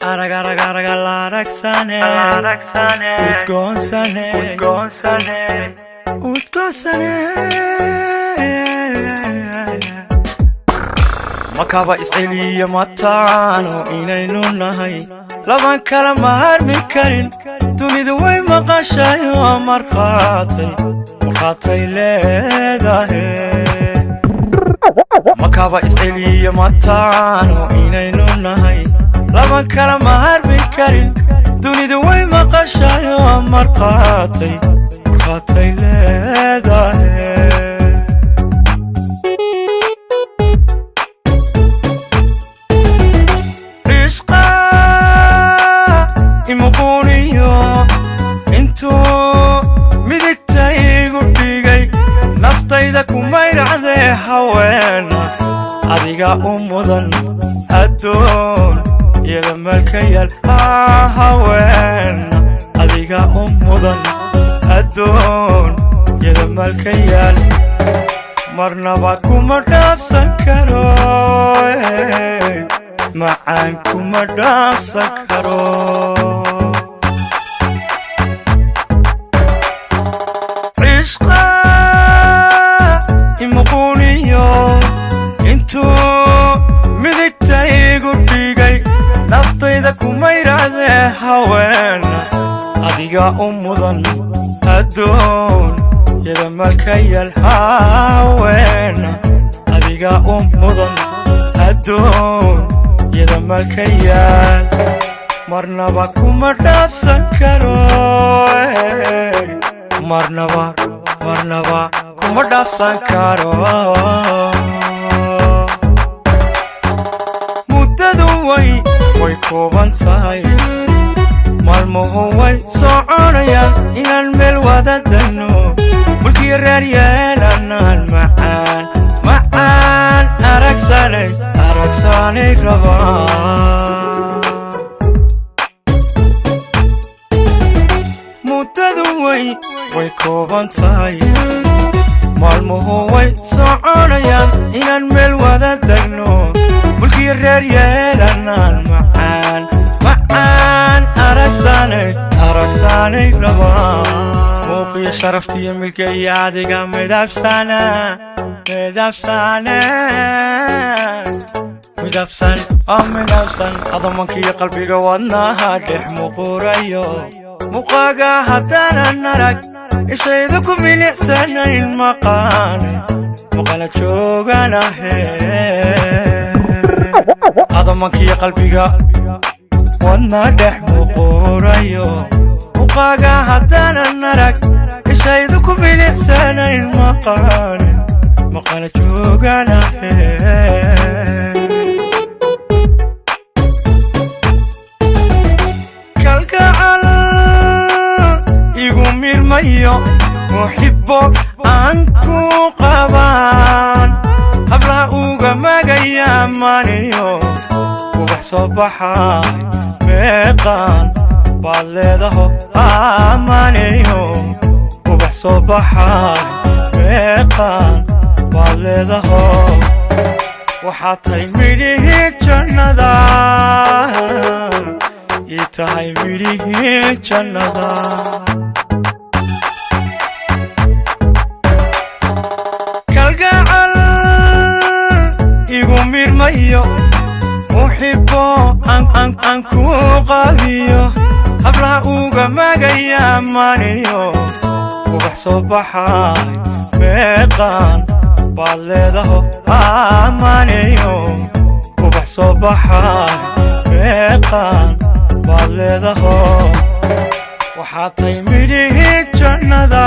Arag arag arag arag sane udgoon sane udgoon sane udgoon sane. Makaba isceliya mataano inaynu nahay laban kala maarmi karin, dunidu way maqashayo markhaatay markhaatay leedahay. Makaba isceliya mataano inaynu nahay laban kala maarmi karin, dunidu way maqashayo markhaatay markhaatay leedahay. Ishqa imuquuniyo intuu midigta igu dhigay, naftayda kumayracdee haweena adiga u mudan addoon iyada meelka yaal. Haweena adiga u mudan addoon iyada meelka yaal, marnaba kuma dhaafsan karo, macaan kuma dhaafsan karo. Cishqa imuquuniyo intuu midigta igu dhigay, naftayda kumayracdee haweena adiga u mudan addoon yada meelka yaal. Haweena adiga u mudan addoon yada meelka yaal, marnaba kuma dhaafsan karo, marnaba marnaba kuma dhaafsan karo. Muddadu way kooban tahay, maalmuhu way soconayaan, inaan meel wada dagno mulkiyo reer yeelanaan macaan macaan aragsanay aragsanay rabaa. Muddadu way kooban tahay, maalmuhu way soconayaan, inaan meel wada dagno mulkiyo reer yeelanaan macaan macaan aragsanay aragsanay rabaa. Muuqiyo sharaftiyo milka iyo adiga midabsana midabsane midabsan oo midabsan, adamankiyo qalbiga wadnaha dhex muqurayo muqaaga haddaanan arag ishaydu ku milicsanayn maqaane maqana jooganahe. Adamankiyo qalbiga wadna dhex muqurayo muqaaga haddaanan arag ishaydu ku milicsanayn maqaane maqana jooganahe. Kalgacal igu mirmayo muxibbo aan ku qabaan hablaha uga magaya maniyo ubax soo baxay meeqaan baad leedaho amaniyo ubax soo baxay meeqaan baad leedaho. Waxaad tahay midhihii jannada, ii tahay midhihii jannada. Kalgacal igu mirmayo muxibbo aan ku qabiyo hablaha uga magaya maniyo ubax soo baxay meeqaan baad leedaho amaniyo ubax soo baxay meeqaan baad leedaho. Waxaad tahay midhihii jannada,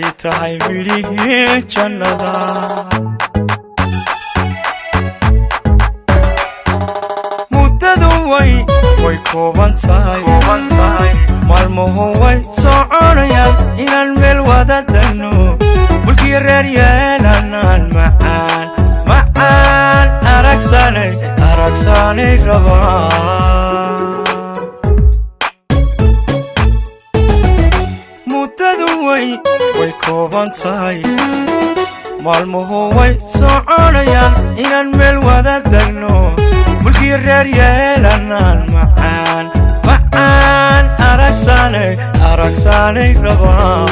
ii tahay midhihii jannada. Muddadu way kooban tahay, maalmuhu way soconayaan, inaan meel wada dagno mulkiyo reer yeelanaan macaan macaan aragsanay aragsanay rabaa. Muddadu way kooban tahay, maalmuhu way soconayaan, inaan meel wada dagno. Mulkii reer yeelanaan macaan macaan aragsanay aragsanay rabaa.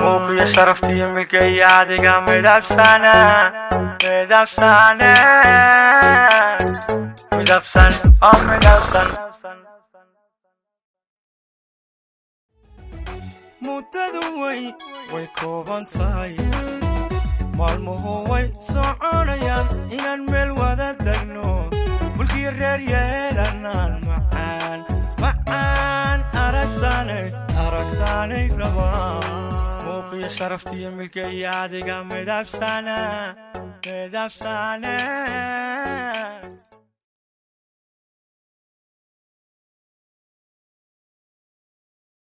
Muuqiyo sharaftiyo milkaya adiga midabsana midabsane midabsan oo midabsan. Muddadu way kooban tahay, maalmuhu way soconayaan, inaan meel wada degno, mulkii reer yeelanaan macaan macaan aragsanay aragsanay rabaa. Muuqiyo sharaftiyo milkaya adiga midabsana midabsane.